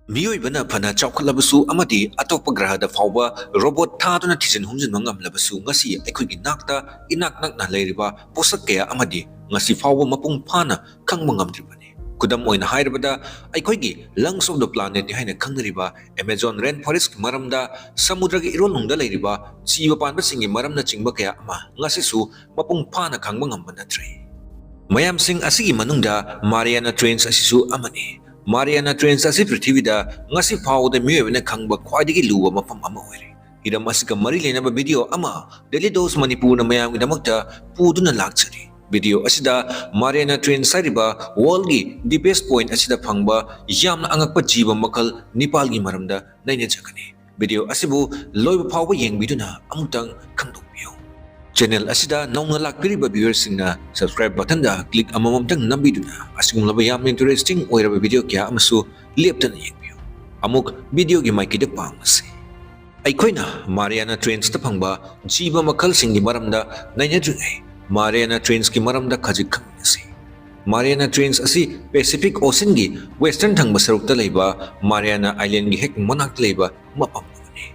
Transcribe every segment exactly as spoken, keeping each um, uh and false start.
ꯃꯤꯑꯣꯏꯕꯅ ꯐꯅ ꯆꯥꯎꯈꯠꯂꯕꯁꯨ ꯑꯃꯗꯤ ꯑꯇꯣꯞꯄ ꯒ꯭ꯔꯍꯗ ꯐꯥꯎꯕ ꯔꯣꯕꯣꯠ ꯊꯥꯗꯨꯅ ꯊꯤꯖꯤꯟ ꯍꯨꯝꯖꯤꯟꯕ ꯉꯝꯂꯕꯁꯨ, ꯉꯁꯤ ꯑꯩꯈꯣꯏꯒꯤ ꯅꯥꯛꯇ ꯏꯅꯥꯛ ꯅꯛꯅ ꯂꯩꯔꯤꯕ ꯄꯣꯠꯁꯛ ꯀꯌꯥ ꯑꯃꯗꯤ ꯉꯁꯤ ꯐꯥꯎꯕ ꯃꯄꯨꯡ ꯐꯥꯅ ꯈꯪꯕ ꯉꯝꯗ꯭ꯔꯤꯕꯅꯤ꯫ ꯈꯨꯗꯝ ꯑꯣꯏꯅ ꯍꯥꯏꯔꯕꯗ, ꯑꯩꯈꯣꯏꯒꯤ lungs of the planetꯅꯤ ꯍꯥꯏꯅ ꯈꯪꯅꯔꯤꯕ Amazon rainforestꯀꯤ ꯃꯔꯝꯗ, ꯁꯃꯨꯗ꯭ꯔꯒꯤ ꯏꯔꯣꯜꯅꯨꯡꯗ ꯂꯩꯔꯤꯕ ꯖꯤꯕ ꯄꯥꯟꯕꯁꯤꯡꯒꯤ ꯃꯔꯝꯅꯆꯤꯡꯕ ꯀꯌꯥ ꯑꯃ ꯉꯁꯤꯁꯨ ꯃꯄꯨꯡ ꯐꯥꯅ ꯈꯪꯕ ꯉꯝꯕ ꯅꯠꯇ꯭ꯔꯤ꯫ ꯃꯌꯥꯝꯁꯤꯡ ꯑꯁꯤꯒꯤ ꯃꯅꯨꯡꯗ Mariana Trench ꯑꯁꯤꯁꯨ ꯑꯃꯅꯤ꯫ Mariana Trench ꯑꯁꯤ ꯄ꯭ꯔꯤꯊꯤꯕꯤꯗ ꯉꯁꯤ ꯐꯥꯎꯕꯗ ꯃꯤꯑꯣꯏꯕꯅ ꯈꯪꯕ ꯈ꯭ꯋꯥꯏꯗꯒꯤ ꯂꯨꯕ ꯃꯐꯝ ꯑꯃ ꯑꯣꯏꯔꯤ꯫ ꯍꯤꯔꯝ ꯑꯁꯤꯒ ꯃꯔꯤ ꯂꯩꯅꯕ video ꯑꯃ Daily Dose ꯃꯅꯤꯄꯨꯔꯅ ꯃꯌꯥꯝꯒꯤꯗꯃꯛꯇ ꯄꯨꯗꯨꯅ ꯂꯥꯛꯆꯔꯤ꯫ Video ꯑꯁꯤꯗ Mariana Trench ꯍꯥꯏꯔꯤꯕ worldꯀꯤ deepest point ꯑꯁꯤꯗ ꯐꯪꯕ ꯌꯥꯝꯅ ꯑꯉꯛꯄ ꯖꯤꯕ ꯃꯈꯜ ꯅꯤꯄꯥꯜꯒꯤ ꯃꯔꯝꯗ ꯅꯩꯅꯖꯒꯅꯤ꯫ Video ꯑꯁꯤꯕꯨ ꯂꯣꯏꯕ ꯐꯥꯎꯕ ꯌꯦꯡꯕꯤꯗꯨꯅ ꯑꯃꯨꯛꯇꯪ ꯈꯪꯗꯣꯛꯄꯤꯌꯨ꯫ Channel ꯑꯁꯤꯗ ꯅꯧꯅ ꯂꯥꯛꯄꯤꯔꯤꯕ viewerꯁꯤꯡꯅ subscribe buttonꯗ click ꯑꯃꯃꯝꯇꯪ ꯅꯝꯕꯤꯗꯨꯅ ꯑꯁꯤꯒꯨꯝꯂꯕ ꯌꯥꯝꯅ interesting ꯑꯣꯏꯔꯕ video ꯀꯌꯥ ꯑꯃꯁꯨ ꯂꯦꯞꯇꯅ ꯌꯦꯡꯕꯤꯌꯨ꯫ ꯑꯃꯨꯛ videoꯒꯤ ꯃꯥꯏꯀꯩꯗ ꯄꯥꯡꯂꯁꯤ꯫ ꯑꯩꯈꯣꯏꯅ Mariana Trenchꯇ ꯐꯪꯕ ꯖꯤꯕ ꯃꯈꯜꯁꯤꯡꯒꯤ ꯃꯔꯝꯗ ꯅꯩꯅꯗ꯭ꯔꯤꯉꯩ, Mariana Trenchꯀꯤ ꯃꯔꯝꯗ ꯈꯖꯤꯛ ꯈꯪꯃꯤꯟꯅꯁꯤ꯫ Mariana Trench ꯑꯁꯤ Pacific Oceanꯒꯤ western ꯊꯪꯕ ꯁꯔꯨꯛꯇ ꯂꯩꯕ Mariana Islandꯒꯤ ꯍꯦꯛ ꯃꯅꯥꯛꯇ ꯂꯩꯕ ꯃꯐꯝ ꯑꯃꯅꯤ꯫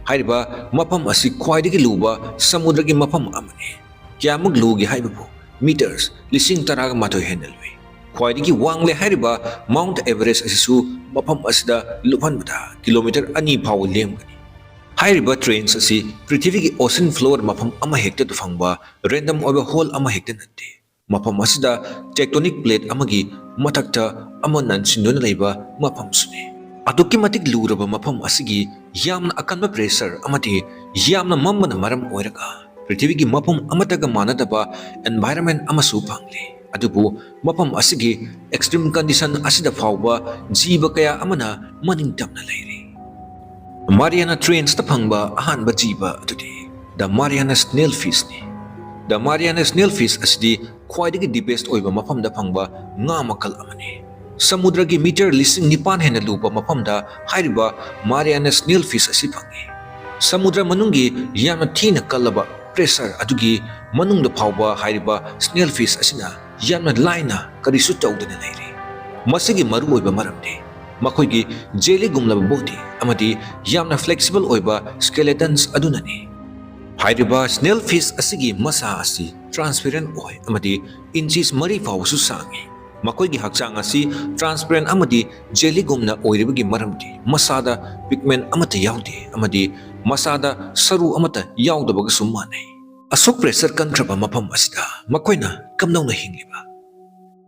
ꯍꯥꯏꯔꯤꯕ ꯃꯐꯝ ꯑꯁꯤ ꯈ꯭ꯋꯥꯏꯗꯒꯤ ꯂꯨꯕ ꯁꯃꯨꯗ꯭ꯔꯒꯤ ꯃꯐꯝ ꯑꯃꯅꯤ꯫ ꯀꯌꯥꯃꯨꯛ ꯂꯨꯒꯦ ꯍꯥꯏꯕꯕꯨ, meters ꯂꯤꯁꯤꯡ ꯇꯔꯥꯒ ꯃꯥꯊꯣꯏ ꯍꯦꯟꯅ ꯂꯨꯏ꯫ ꯈ꯭ꯋꯥꯏꯗꯒꯤ ꯋꯥꯡꯂꯦ ꯍꯥꯏꯔꯤꯕ Mount Everest ꯑꯁꯤꯁꯨ ꯃꯐꯝ ꯑꯁꯤꯗ ꯂꯨꯞꯍꯟꯕꯗ kilometre ꯑꯅꯤ ꯐꯥꯎꯕ ꯂꯦꯝꯒꯅꯤ꯫ ꯍꯥꯏꯔꯤꯕ trench ꯑꯁꯤ ꯄ꯭ꯔꯤꯊꯤꯕꯤꯒꯤ ocean floor ꯃꯐꯝ ꯑꯃꯍꯦꯛꯇꯗ ꯐꯪꯕ random ꯑꯣꯏꯕ hole ꯑꯃꯍꯦꯛꯇ ꯅꯠꯇꯦ꯫ ꯃꯐꯝ ꯑꯁꯤꯗ tectonic plate ꯑꯃꯒꯤ ꯃꯊꯛꯇ ꯑꯃ ꯅꯟꯁꯤꯟꯗꯨꯅ ꯂꯩꯕ ꯃꯐꯝꯁꯨꯅꯤ꯫ ꯑꯗꯨꯛꯀꯤ ꯃꯇꯤꯛ ꯂꯨꯔꯕ ꯃꯐꯝ ꯑꯁꯤꯒꯤ ꯌꯥꯝꯅ ꯑꯀꯟꯕ pressure ꯑꯃꯗꯤ ꯌꯥꯝꯅ ꯃꯝꯕꯅ ꯃꯔꯝ ꯑꯣꯏꯔꯒ ꯄ꯭ꯔꯤꯊꯤꯕꯤꯒꯤ ꯃꯐꯝ ꯑꯃꯠꯇꯒ ꯃꯥꯟꯅꯗꯕ environment ꯑꯃꯁꯨ ꯐꯪꯂꯤ꯫ ꯑꯗꯨꯕꯨ ꯃꯐꯝ ꯑꯁꯤꯒꯤ extreme condition ꯑꯁꯤꯗ ꯐꯥꯎꯕ ꯖꯤꯕ ꯀꯌꯥ ꯑꯃꯅ ꯃꯅꯤꯡ ꯇꯝꯅ ꯂꯩꯔꯤ꯫ Mariana Trenchꯇ ꯐꯪꯕ ꯑꯍꯥꯟꯕ ꯖꯤꯕ ꯑꯗꯨꯗꯤ the Mariana Snailfishꯅꯤ꯫ The Mariana Snailfish ꯑꯁꯤꯗꯤ ꯈ꯭ꯋꯥꯏꯗꯒꯤ deepest ꯑꯣꯏꯕ ꯃꯐꯝꯗ ꯐꯪꯕ ꯉꯥ ꯃꯈꯜ ꯑꯃꯅꯤ꯫ ꯁꯃꯨꯗ꯭ꯔꯒꯤ metre ꯂꯤꯁꯤꯡ ꯅꯤꯄꯥꯟ ꯍꯦꯟꯅ ꯂꯨꯕ ꯃꯐꯝꯗ ꯍꯥꯏꯔꯤꯕ Mariana Snailfish ꯑꯁꯤ ꯐꯪꯏ꯫ ꯁꯃꯨꯗ꯭ꯔ ꯃꯅꯨꯡꯒꯤ ꯌꯥꯝꯅ ꯊꯤꯅ ꯀꯜꯂꯕ pressure ꯑꯗꯨꯒꯤ ꯃꯅꯨꯡꯗ ꯐꯥꯎꯕ ꯍꯥꯏꯔꯤꯕ snailfish ꯑꯁꯤꯅ ꯌꯥꯝꯅ ꯂꯥꯏꯅ ꯀꯔꯤꯁꯨ ꯇꯧꯗꯅ ꯂꯩꯔꯤ꯫ ꯃꯁꯤꯒꯤ ꯃꯔꯨꯑꯣꯏꯕ ꯃꯔꯝꯗꯤ ꯃꯈꯣꯏꯒꯤ ꯖꯦꯂꯤꯒꯨꯝꯂꯕ ꯕꯣꯗꯤ ꯑꯃꯗꯤ ꯌꯥꯝꯅ ꯐ꯭ꯂꯦꯛꯁꯤꯕꯜ ꯑꯣꯏꯕ ꯁ꯭ꯀꯦꯂꯦꯇꯟꯁ ꯑꯗꯨꯅꯅꯤ꯫ ꯍꯥꯏꯔꯤꯕ ꯁ꯭ꯅꯦꯜ ꯐꯤꯁ ꯑꯁꯤꯒꯤ ꯃꯁꯥ ꯑꯁꯤ ꯇ꯭ꯔꯥꯟꯁꯄꯦꯔꯦꯟ ꯑꯣꯏ ꯑꯃꯗꯤ ꯏꯟꯆꯤꯁ ꯃꯔꯤ ꯐꯥꯎꯕꯁꯨ ꯁꯥꯡꯏ꯫ ꯃꯈꯣꯏꯒꯤ ꯍꯛꯆꯥꯡ ꯑꯁꯤ ꯇ꯭ꯔꯥꯟꯁꯄꯦꯔꯦꯟ ꯑꯃꯗꯤ ꯖꯦꯂꯤꯒꯨꯝꯅ ꯑꯣꯏꯔꯤꯕꯒꯤ ꯃꯔꯝꯗꯤ ꯃꯁꯥꯗ ꯄꯤꯒꯃꯦꯟ ꯑꯃꯠꯇ ꯌꯥꯎꯗꯦ ꯑꯃꯗꯤ ꯃꯁꯥꯗ ꯁꯔꯨ ꯑꯃꯠꯇ ꯌꯥꯎꯗꯕꯒꯁꯨ ꯃꯥꯟꯅꯩ꯫ ꯑꯁꯨꯛ ꯄ꯭ꯔꯦꯁꯔ ꯀꯟꯈ꯭ꯔꯕ ꯃꯐꯝ ꯑꯁꯤꯗ ꯃꯈꯣꯏꯅ ꯀꯝꯗꯧꯅ ꯍꯤꯡꯂꯤꯕ?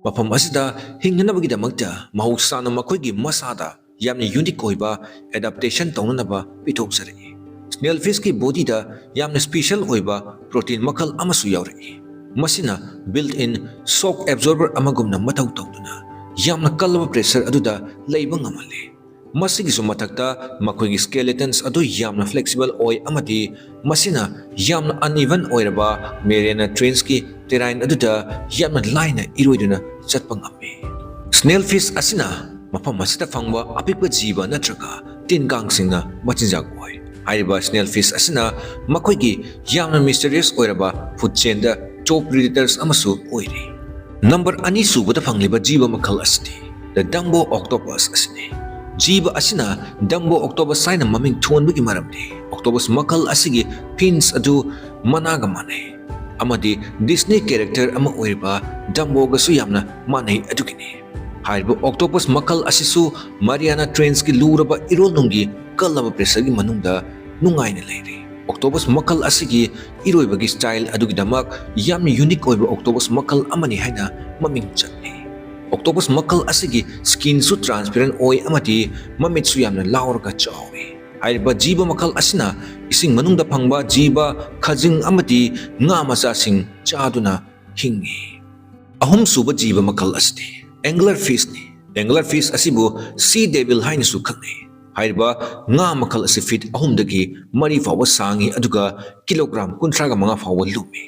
ꯃꯐꯝ ꯑꯁꯤꯗ ꯍꯤꯡꯅꯅꯕꯒꯤꯗꯃꯛꯇ ꯃꯍꯧꯁꯥꯅ ꯃꯈꯣꯏꯒꯤ ꯃꯁꯥꯗ ꯌꯥꯝꯅ ꯌꯨꯅꯤꯛ ꯑꯣꯏꯕ ꯑꯦꯗꯥꯞꯇꯦꯁꯟ ꯇꯧꯅꯅꯕ ꯄꯤꯊꯣꯛꯆꯔꯛꯏ꯫ ꯁ꯭ꯅꯦꯜ ꯐꯤꯁꯀꯤ ꯕꯣꯗꯤꯗ ꯌꯥꯝꯅ ꯁ꯭ꯄꯦꯁꯤꯌꯦꯜ ꯑꯣꯏꯕ ꯄ꯭ꯔꯣꯇꯤꯟ ꯃꯈꯜ ꯑꯃꯁꯨ ꯌꯥꯎꯔꯛꯏ꯫ ꯃꯁꯤꯅ ꯕꯤꯜꯠ ꯏꯟ ꯁꯣꯛ ꯑꯦꯕꯖꯣꯔꯕꯔ ꯑꯃꯒꯨꯝꯅ ꯃꯊꯧ ꯇꯧꯗꯨꯅ ꯌꯥꯝꯅ ꯀꯜꯂꯕ ꯄ꯭ꯔꯦꯁꯔ ꯑꯗꯨꯗ ꯂꯩꯕ ꯉꯝꯍꯜꯂꯤ꯫ ꯃꯁꯤꯒꯤꯁꯨ ꯃꯊꯛꯇ ꯃꯈꯣꯏꯒꯤ ꯁ꯭ꯀꯦꯂꯦꯇꯟꯁ ꯑꯗꯨ ꯌꯥꯝꯅ ꯐ꯭ꯂꯦꯛꯁꯤꯕꯜ ꯑꯣꯏ ꯑꯃꯗꯤ ꯃꯁꯤꯅ ꯌꯥꯝꯅ ꯑꯟꯏꯚꯟ ꯑꯣꯏꯔꯕ ꯃꯦꯔꯤꯌꯥꯅꯥ ꯇ꯭ꯔꯦꯟꯁꯀꯤ ꯇꯦꯔꯥꯏꯟ ꯑꯗꯨꯗ ꯌꯥꯝꯅ ꯂꯥꯏꯅ ꯏꯔꯣꯏꯗꯨꯅ ꯆꯠꯄ ꯉꯝꯃꯤ꯫ ꯁ꯭ꯅꯦꯜ ꯐꯤꯁ ꯑꯁꯤꯅ ꯃꯐꯝ ꯑꯁꯤꯗ ꯐꯪꯕ ꯑꯄꯤꯛꯄ ꯖꯤꯕ ꯅꯠꯇ꯭ꯔꯒ ꯇꯤꯟ ꯀꯥꯡꯁꯤꯡꯅ ꯃꯆꯤꯟꯖꯥꯛ ꯑꯣꯏ꯫ ꯍꯥꯏꯔꯤꯕ ꯁ꯭ꯅꯦꯜ ꯐꯤꯁ ꯑꯁꯤꯅ ꯃꯈꯣꯏꯒꯤ ꯌꯥꯝꯅ ꯃꯤꯁꯇꯔꯤꯌꯁ ꯑꯣꯏꯔꯕ ꯐꯨꯗ ꯆꯦꯟꯗ ꯇꯣꯞ ꯄ꯭ꯔꯤꯗꯦꯇꯔꯁ ꯑꯃꯁꯨ ꯑꯣꯏꯔꯤ꯫ ꯅꯝꯕꯔ ꯑꯅꯤ ꯁꯨꯕꯗ ꯐꯪꯂꯤꯕ ꯖꯤꯕ ꯃꯈꯜ ꯑꯁꯤꯗꯤ ꯗ ꯗꯝꯕꯣ ꯑꯣꯛꯇꯣꯄꯁ ꯑꯁꯤꯅꯤ꯫ ꯖꯤꯕ ꯑꯁꯤꯅ ꯗꯝꯕꯣ ꯑꯣꯛꯇꯣꯄꯁ ꯍꯥꯏꯅ ꯃꯃꯤꯡ ꯊꯣꯟꯕꯒꯤ ꯃꯔꯝꯗꯤ ꯑꯣꯛꯇꯣꯄꯁ ꯃꯈꯜ ꯑꯁꯤꯒꯤ ꯐꯤꯟꯁ ꯑꯗꯨ ꯃꯅꯥꯒ ꯃꯥꯟꯅꯩ ꯑꯃꯗꯤ ꯗꯤꯁꯅꯤ ꯀꯦꯔꯦꯛꯇꯔ ꯑꯃ ꯑꯣꯏꯔꯤꯕ ꯗꯝꯕꯣꯒꯁꯨ ꯌꯥꯝꯅ ꯃꯥꯟꯅꯩ ꯑꯗꯨꯒꯤꯅꯤ꯫ ꯍꯥꯏꯔꯤꯕ ꯑꯣꯛꯇꯣꯄꯁ ꯃꯈꯜ ꯑꯁꯤꯁꯨ ꯃꯥꯔꯤꯌꯥꯅꯥ ꯇ꯭ꯔꯦꯟꯁꯀꯤ ꯂꯨꯔꯕ ꯏꯔꯣꯜꯅꯨꯡꯒꯤ ꯀꯜꯂꯕ ꯄ꯭ꯔꯦꯁꯔꯒꯤ ꯃꯅꯨꯡꯗ ꯅꯨꯡꯉꯥꯏꯅ ꯂꯩꯔꯤ꯫ ꯑꯣꯛꯇꯣꯄꯁ ꯃꯈꯜ ꯑꯁꯤꯒꯤ ꯏꯔꯣꯏꯕꯒꯤ ꯁ꯭ꯇꯥꯏꯜ ꯑꯗꯨꯒꯤꯗꯃꯛ ꯌꯥꯝꯅ ꯌꯨꯅꯤꯛ ꯑꯣꯏꯕ ꯑꯣꯛꯇꯣꯄꯁ ꯃꯈꯜ ꯑꯃꯅꯤ ꯍꯥꯏꯅ ꯃꯃꯤꯡ ꯆꯠꯂꯤ꯫ ꯑꯣꯛꯇꯣꯄꯁ ꯃꯈꯜ ꯑꯁꯤꯒꯤ ꯁ꯭ꯀꯤꯟꯁꯨ ꯇ꯭ꯔꯥꯟꯁꯄꯦꯔꯦꯟ ꯑꯣꯏ ꯑꯃꯗꯤ ꯃꯃꯤꯠꯁꯨ ꯌꯥꯝꯅ ꯂꯥꯎꯔꯒ ꯆꯥꯎꯏ꯫ ꯍꯥꯏꯔꯤꯕ ꯖꯤꯕ ꯃꯈꯜ ꯑꯁꯤꯅ ꯏꯁꯤꯡ ꯃꯅꯨꯡꯗ ꯐꯪꯕ ꯖꯤꯕ, ꯈꯖꯤꯡ ꯑꯃꯗꯤ ꯉꯥ ꯃꯆꯥꯁꯤꯡ ꯆꯥꯗꯨꯅ ꯍꯤꯡꯏ꯫ ꯑꯍꯨꯝꯁꯨꯕ ꯖꯤꯕ ꯃꯈꯜ ꯑꯁꯤꯗꯤ ꯑꯦꯡꯒꯂꯔ ꯐꯤꯁꯅꯤ꯫ ꯑꯦꯡꯒꯂꯔ ꯐꯤꯁ ꯑꯁꯤꯕꯨ ꯁꯤ ꯗꯦꯚꯤꯜ ꯍꯥꯏꯅꯁꯨ ꯈꯪꯅꯩ꯫ ꯍꯥꯏꯔꯤꯕ ꯉꯥ ꯃꯈꯜ ꯑꯁꯤ ꯐꯤꯠ ꯑꯍꯨꯝꯗꯒꯤ ꯃꯔꯤ ꯐꯥꯎꯕ ꯁꯥꯡꯏ ꯑꯗꯨꯒ ꯀꯤꯂꯣꯒ꯭ꯔꯥꯝ ꯀꯨꯟꯊ꯭ꯔꯥꯒ ꯃꯉꯥ ꯐꯥꯎꯕ ꯂꯨꯝꯃꯤ꯫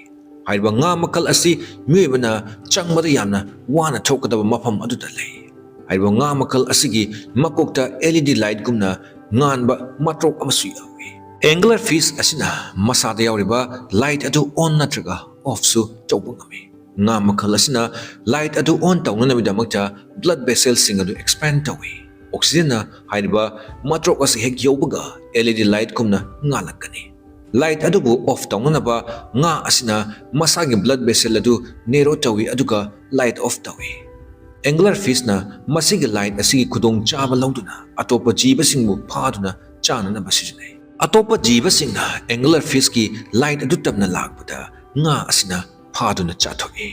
ꯍꯥꯏꯔꯤꯕ ꯉꯥ ꯃꯈꯜ ꯑꯁꯤ ꯃꯤꯑꯣꯏꯕꯅ ꯆꯪꯕꯗ ꯌꯥꯝꯅ ꯋꯥꯅ ꯊꯣꯛꯀꯗꯕ ꯃꯐꯝ ꯑꯗꯨꯗ ꯂꯩ꯫ ꯍꯥꯏꯔꯤꯕ ꯉꯥ ꯃꯈꯜ ꯑꯁꯤꯒꯤ ꯃꯀꯣꯛꯇ ꯑꯦꯜ ꯏ ꯗꯤ ꯂꯥꯏꯠꯒꯨꯝꯅ ꯉꯥꯟꯕ ꯃꯇ꯭ꯔꯣꯛ ꯑꯃꯁꯨ ꯌꯥꯎꯏ꯫ ꯑꯦꯡꯒꯂꯔ ꯐꯤꯁ ꯑꯁꯤꯅ ꯃꯁꯥꯗ ꯌꯥꯎꯔꯤꯕ ꯂꯥꯏꯠ ꯑꯗꯨ ꯑꯣꯟ ꯅꯠꯇ꯭ꯔꯒ ꯑꯣꯐꯁꯨ ꯇꯧꯕ ꯉꯝꯃꯤ꯫ ꯉꯥ ꯃꯈꯜ ꯑꯁꯤꯅ ꯂꯥꯏꯠ ꯑꯗꯨ ꯑꯣꯟ ꯇꯧꯅꯅꯕꯒꯤꯗꯃꯛꯇ ꯕ꯭ꯂꯗ ꯚꯦꯁꯦꯜꯁꯤꯡ ꯑꯗꯨ ꯑꯦꯛꯁꯄꯦꯟ ꯇꯧꯏ꯫ ꯑꯣꯛꯁꯤꯖꯟꯅ ꯍꯥꯏꯔꯤꯕ ꯃꯇ꯭ꯔꯣꯛ ꯑꯁꯤ ꯍꯦꯛ ꯌꯧꯕꯒ L E D light ꯀꯨꯝꯅ ꯉꯥꯜꯂꯛꯀꯅꯤ꯫ Light ꯑꯗꯨꯕꯨ off ꯇꯧꯅꯅꯕ ꯉꯥ ꯑꯁꯤꯅ ꯃꯁꯥꯒꯤ blood vessel ꯑꯗꯨ narrow ꯇꯧꯏ, ꯑꯗꯨꯒ light off ꯇꯧꯏ꯫ Angler fishꯅ ꯃꯁꯤꯒꯤ light ꯑꯁꯤꯒꯤ ꯈꯨꯗꯣꯡꯆꯥꯕ ꯂꯧꯗꯨꯅ ꯑꯇꯣꯞꯄ ꯖꯤꯕꯁꯤꯡꯕꯨ ꯐꯥꯗꯨꯅ ꯆꯥꯅꯅꯕ ꯁꯤꯖꯤꯟꯅꯩ꯫ ꯑꯇꯣꯞꯄ ꯖꯤꯕꯁꯤꯡꯅ angler fishꯀꯤ light ꯑꯗꯨ ꯇꯝꯅ ꯂꯥꯛꯄꯗ ꯉꯥ ꯑꯁꯤꯅ ꯐꯥꯗꯨꯅ ꯆꯥꯊꯣꯛꯏ꯫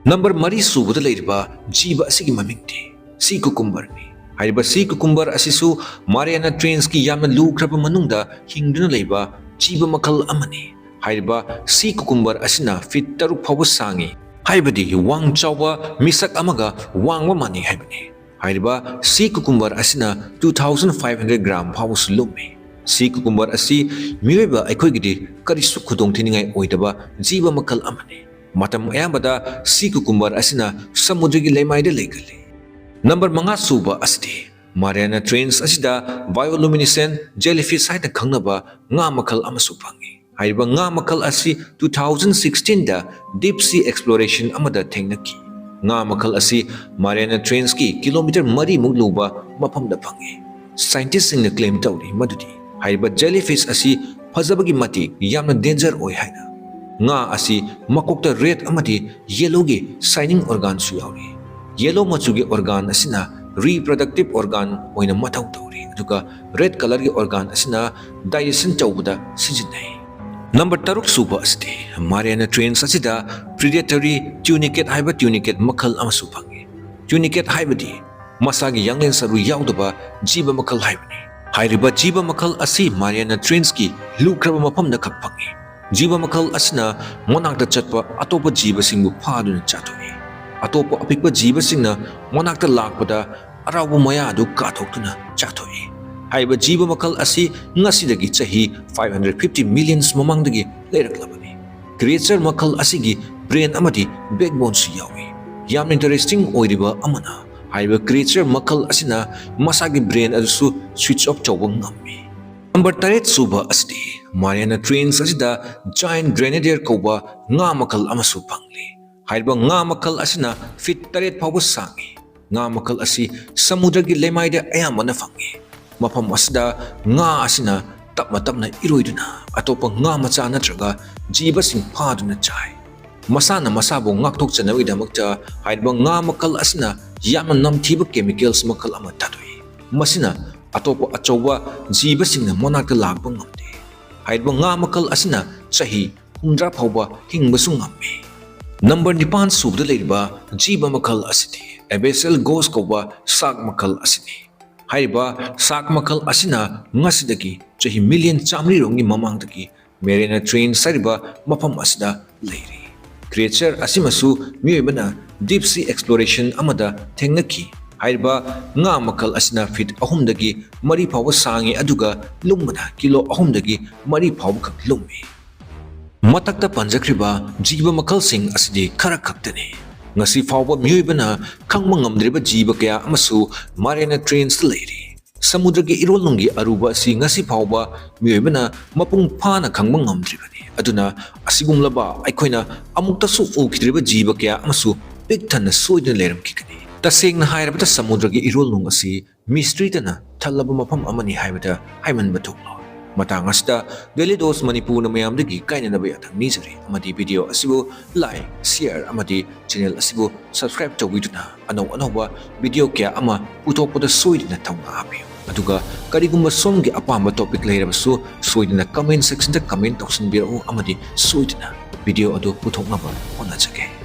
ꯅꯝꯕꯔ ꯃꯔꯤ ꯁꯨꯕꯗ ꯂꯩꯔꯤꯕ ꯖꯤꯕ ꯑꯁꯤꯒꯤ ꯃꯃꯤꯡꯗꯤ sea cucumberꯅꯤ꯫ ꯍꯥꯏꯔꯤꯕ sea cucumber ꯑꯁꯤꯁꯨ Mariana Trenchꯀꯤ ꯌꯥꯝꯅ ꯂꯨꯈ꯭ꯔꯕ ꯃꯅꯨꯡꯗ ꯍꯤꯡꯗꯨꯅ ꯂꯩꯕ ꯖꯤꯕ ꯃꯈꯜ ꯑꯃꯅꯤ꯫ ꯍꯥꯏꯔꯤꯕ sea cucumber ꯑꯁꯤꯅ feet ꯇꯔꯨꯛ ꯐꯥꯎꯕ ꯁꯥꯡꯉꯤ, ꯍꯥꯏꯕꯗꯤ ꯋꯥꯡ ꯆꯥꯎꯕ ꯃꯤꯁꯛ ꯑꯃꯒ ꯋꯥꯡꯕ ꯃꯥꯟꯅꯩ ꯍꯥꯏꯕꯅꯤ꯫ ꯍꯥꯏꯔꯤꯕ sea cucumber ꯑꯁꯤꯅ two thousand five hundred gram ꯐꯥꯎꯕꯁꯨ ꯂꯨꯝꯃꯤ꯫ Sea cucumber ꯑꯁꯤ ꯃꯤꯑꯣꯏꯕ ꯑꯩꯈꯣꯏꯒꯤꯗꯤ ꯀꯔꯤꯁꯨ ꯈꯨꯗꯣꯡꯊꯤꯅꯤꯡꯉꯥꯏ ꯑꯣꯏꯗꯕ ꯖꯤꯕ ꯃꯈꯜ ꯑꯃꯅꯤ꯫ ꯃꯇꯝ ꯑꯌꯥꯝꯕꯗ sea cucumber ꯑꯁꯤꯅ ꯁꯃꯨꯗ꯭ꯔꯒꯤ ꯂꯩꯃꯥꯏꯗ ꯂꯩꯒꯜꯂꯤ꯫ ꯅꯝꯕꯔ ꯃꯉꯥ ꯁꯨꯕ ꯑꯁꯤꯗꯤ Mariana Trench ꯑꯁꯤꯗ bioluminescent jellyfish ꯍꯥꯏꯅ ꯈꯪꯅꯕ ꯉꯥ ꯃꯈꯜ ꯑꯃꯁꯨ ꯐꯪꯏ꯫ ꯍꯥꯏꯔꯤꯕ ꯉꯥ ꯃꯈꯜ ꯑꯁꯤ two thousand sixteenꯗ deep sea exploration ꯑꯃꯗ ꯊꯦꯡꯅꯈꯤ꯫ ꯉꯥ ꯃꯈꯜ ꯑꯁꯤ Mariana Trenchꯀꯤ kilometre ꯃꯔꯤꯃꯨꯛ ꯂꯨꯕ ꯃꯐꯝꯗ ꯐꯪꯏ꯫ Scientistꯁꯤꯡꯅ claim ꯇꯧꯔꯤ ꯃꯗꯨꯗꯤ ꯍꯥꯏꯔꯤꯕ jellyfish ꯑꯁꯤ ꯐꯖꯕꯒꯤ ꯃꯇꯤꯛ ꯌꯥꯝꯅ danger ꯑꯣꯏ ꯍꯥꯏꯅ꯫ ꯉꯥ ꯑꯁꯤ ꯃꯀꯣꯛꯇ red ꯑꯃꯗꯤ yellowꯒꯤ shining organꯁꯨ ꯌꯥꯎꯔꯤ꯫ Yellow ꯃꯆꯨꯒꯤ organ ꯑꯁꯤꯅ reproductive organ ꯑꯣꯏꯅ ꯃꯊꯧ ꯇꯧꯔꯤ, ꯑꯗꯨꯒ red colourꯒꯤ organ ꯑꯁꯤꯅ digestion ꯇꯧꯕꯗ ꯁꯤꯖꯤꯟꯅꯩ꯫ ꯅꯝꯕꯔ ꯇꯔꯨꯛ ꯁꯨꯕ ꯑꯁꯤꯗꯤ Mariana Trench ꯑꯁꯤꯗ predatory tunicate ꯍꯥꯏꯕ tunicate ꯃꯈꯜ ꯑꯃꯁꯨ ꯐꯪꯏ꯫ Tunicate ꯍꯥꯏꯕꯗꯤ ꯃꯁꯥꯒꯤ ꯌꯥꯡꯂꯦꯟ ꯁꯔꯨ ꯌꯥꯎꯗꯕ ꯖꯤꯕ ꯃꯈꯜ ꯍꯥꯏꯕꯅꯤ꯫ ꯍꯥꯏꯔꯤꯕ ꯖꯤꯕ ꯃꯈꯜ ꯑꯁꯤ Mariana Trenchꯀꯤ ꯂꯨꯈ꯭ꯔꯕ ꯃꯐꯝꯗ ꯈꯛ ꯐꯪꯏ꯫ ꯖꯤꯕ ꯃꯈꯜ ꯑꯁꯤꯅ ꯃꯅꯥꯛꯇ ꯆꯠꯄ ꯑꯇꯣꯞꯄ ꯖꯤꯕꯁꯤꯡꯕꯨ ꯐꯥꯗꯨꯅ ꯆꯥꯊꯣꯛꯏ꯫ ꯑꯇꯣꯞꯄ ꯑꯄꯤꯛꯄ ꯖꯤꯕꯁꯤꯡꯅ ꯃꯅꯥꯛꯇ ꯂꯥꯛꯄꯗ ꯑꯔꯥꯎꯕ ꯃꯌꯥ ꯑꯗꯨ ꯀꯥꯊꯣꯛꯇꯨꯅ ꯆꯥꯊꯣꯛꯏ꯫ ꯍꯥꯏꯔꯤꯕ ꯖꯤꯕ ꯃꯈꯜ ꯑꯁꯤ ꯉꯁꯤꯗꯒꯤ ꯆꯍꯤ five hundred fifty millions ꯃꯃꯥꯡꯗꯒꯤ ꯂꯩꯔꯛꯂꯕꯅꯤ꯫ Creature ꯃꯈꯜ ꯑꯁꯤꯒꯤ brain ꯑꯃꯗꯤ backboneꯁꯨ ꯌꯥꯎꯏ꯫ ꯌꯥꯝꯅ interesting ꯑꯣꯏꯔꯤꯕ ꯑꯃꯅ, ꯍꯥꯏꯔꯤꯕ creature ꯃꯈꯜ ꯑꯁꯤꯅ ꯃꯁꯥꯒꯤ brain ꯑꯗꯨꯁꯨ switch off ꯇꯧꯕ ꯉꯝꯃꯤ꯫ ꯅꯝꯕꯔ ꯇꯔꯦꯠ ꯁꯨꯕ ꯑꯁꯤꯗꯤ Mariana Trench ꯑꯁꯤꯗ giant grenadier ꯀꯧꯕ ꯉꯥ ꯃꯈꯜ ꯑꯃꯁꯨ ꯐꯪꯂꯤ꯫ ꯍꯥꯏꯔꯤꯕ ꯉꯥ ꯃꯈꯜ ꯑꯁꯤꯅ feet ꯇꯔꯦꯠ ꯐꯥꯎꯕ ꯁꯥꯡꯏ꯫ ꯉꯥ ꯃꯈꯜ ꯑꯁꯤ ꯁꯃꯨꯗ꯭ꯔꯒꯤ ꯂꯩꯃꯥꯏꯗ ꯑꯌꯥꯝꯕꯅ ꯐꯪꯏ꯫ ꯃꯐꯝ ꯑꯁꯤꯗ ꯉꯥ ꯑꯁꯤꯅ ꯇꯞꯅ ꯇꯞꯅ ꯏꯔꯣꯏꯗꯨꯅ ꯑꯇꯣꯞꯄ ꯉꯥ ꯃꯆꯥ ꯅꯠꯇ꯭ꯔꯒ ꯖꯤꯕꯁꯤꯡ ꯐꯥꯗꯨꯅ ꯆꯥꯏ꯫ ꯃꯁꯥꯅ ꯃꯁꯥꯕꯨ ꯉꯥꯛꯊꯣꯛꯆꯅꯕꯒꯤꯗꯃꯛꯇ ꯍꯥꯏꯔꯤꯕ ꯉꯥ ꯃꯈꯜ ꯑꯁꯤꯅ ꯌꯥꯝꯅ ꯅꯝꯊꯤꯕ chemicals ꯃꯈꯜ ꯑꯃ ꯊꯥꯗꯣꯛꯏ꯫ ꯃꯁꯤꯅ ꯑꯇꯣꯞꯄ ꯑꯆꯧꯕ ꯖꯤꯕꯁꯤꯡꯅ ꯃꯅꯥꯛꯇ ꯂꯥꯛꯄ ꯉꯝꯗꯦ꯫ ꯍꯥꯏꯔꯤꯕ ꯉꯥ ꯃꯈꯜ ꯑꯁꯤꯅ ꯆꯍꯤ ꯍꯨꯝꯗ꯭ꯔꯥ ꯐꯥꯎꯕ ꯍꯤꯡꯕꯁꯨ ꯉꯝꯃꯤ꯫ ꯅꯝꯕꯔ ꯅꯤꯄꯥꯟ ꯁꯨꯕꯗ ꯂꯩꯔꯤꯕ ꯖꯤꯕ ꯃꯈꯜ ꯑꯁꯤꯗꯤ abyssal ghost ꯀꯧꯕ shark ꯃꯈꯜ ꯑꯁꯤꯅꯤ꯫ ꯍꯥꯏꯔꯤꯕ shark ꯃꯈꯜ ꯑꯁꯤꯅ ꯉꯁꯤꯗꯒꯤ ꯆꯍꯤ ꯃꯤꯂꯤꯌꯟ ꯆꯥꯃꯔꯤ ꯔꯣꯝꯒꯤ ꯃꯃꯥꯡꯗꯒꯤ Mariana Trench ꯍꯥꯏꯔꯤꯕ ꯃꯐꯝ ꯑꯁꯤꯗ ꯂꯩꯔꯤ꯫ Creature ꯑꯁꯤꯃꯁꯨ ꯃꯤꯑꯣꯏꯕꯅ deep sea exploration ꯑꯃꯗ ꯊꯦꯡꯅꯈꯤ꯫ ꯍꯥꯏꯔꯤꯕ ꯉꯥ ꯃꯈꯜ ꯑꯁꯤꯅ ꯐꯤꯠ ꯑꯍꯨꯝꯗꯒꯤ ꯃꯔꯤ ꯐꯥꯎꯕ ꯁꯥꯡꯉꯤ, ꯑꯗꯨꯒ ꯂꯨꯝꯕꯅ ꯀꯤꯂꯣ ꯑꯍꯨꯝꯗꯒꯤ ꯃꯔꯤ ꯐꯥꯎꯕꯈꯛ ꯂꯨꯝꯃꯤ꯫ ꯃꯊꯛꯇ ꯄꯟꯖꯈ꯭ꯔꯤꯕ ꯖꯤꯕ ꯃꯈꯜꯁꯤꯡ ꯑꯁꯤꯗꯤ ꯈꯔ ꯈꯛꯇꯅꯤ꯫ ꯉꯁꯤ ꯐꯥꯎꯕ ꯃꯤꯑꯣꯏꯕꯅ ꯈꯪꯕ ꯉꯝꯗ꯭ꯔꯤꯕ ꯖꯤꯕ ꯀꯌꯥ ꯑꯃꯁꯨ Mariana Trench ꯇ ꯂꯩꯔꯤ꯫ ꯁꯃꯨꯗ꯭ꯔꯒꯤ ꯏꯔꯣꯜꯅꯨꯡꯒꯤ ꯑꯔꯨꯕ ꯑꯁꯤ ꯉꯁꯤ ꯐꯥꯎꯕ ꯃꯤꯑꯣꯏꯕꯅ ꯃꯄꯨꯡ ꯐꯥꯅ ꯈꯪꯕ ꯉꯝꯗ꯭ꯔꯤꯕꯅꯤ꯫ ꯑꯗꯨꯅ ꯑꯁꯤꯒꯨꯝꯂꯕ ꯑꯩꯈꯣꯏꯅ ꯑꯃꯨꯛꯇꯁꯨ ꯎꯈꯤꯗ꯭ꯔꯤꯕ ꯖꯤꯕ ꯀꯌꯥ ꯑꯃꯁꯨ ꯄꯤꯛ ꯊꯟꯅ ꯁꯣꯏꯗꯨꯅ ꯂꯩꯔꯝꯈꯤꯒꯅꯤ꯫ ꯇꯁꯦꯡꯅ ꯍꯥꯏꯔꯕꯗ ꯁꯃꯨꯗ꯭ꯔꯒꯤ ꯏꯔꯣꯜꯅꯨꯡ ꯑꯁꯤ mystery ꯇꯅ ꯊꯜꯂꯕ ꯃꯐꯝ ꯑꯃꯅꯤ ꯍꯥꯏꯕꯗ ꯍꯥꯏꯃꯟꯕ ꯊꯣꯛꯂꯣꯏ꯫ ꯃꯇꯥꯡ ꯑꯁꯤꯗ Daily Dose ꯃꯅꯤꯄꯨꯔꯅ ꯃꯌꯥꯝꯗꯒꯤ ꯀꯥꯏꯅꯅꯕ ꯌꯥꯊꯪ ꯅꯤꯖꯔꯤ, ꯑꯃꯗꯤ video ꯑꯁꯤꯕꯨ like, share ꯑꯃꯗꯤ channel ꯑꯁꯤꯕꯨ subscribe ꯇꯧꯕꯤꯗꯨꯅ ꯑꯅꯧ ꯑꯅꯧꯕ video ꯀꯌꯥ ꯑꯃ ꯄꯨꯊꯣꯛꯄꯗ ꯁꯣꯏꯗꯅ ꯊꯧꯅꯥ ꯍꯥꯞꯄꯤꯌꯨ꯫ ꯑꯗꯨꯒ ꯀꯔꯤꯒꯨꯝꯕ ꯁꯣꯝꯒꯤ ꯑꯄꯥꯝꯕ topic ꯂꯩꯔꯕꯁꯨ ꯁꯣꯏꯗꯅ comment section ꯗ comment ꯇꯧꯁꯤꯟꯕꯤꯔꯛꯎ, ꯑꯃꯗꯤ ꯁꯣꯏꯗꯅ video ꯑꯗꯨ ꯄꯨꯊꯣꯛꯅꯕ ꯍꯣꯠꯅꯖꯒꯦ꯫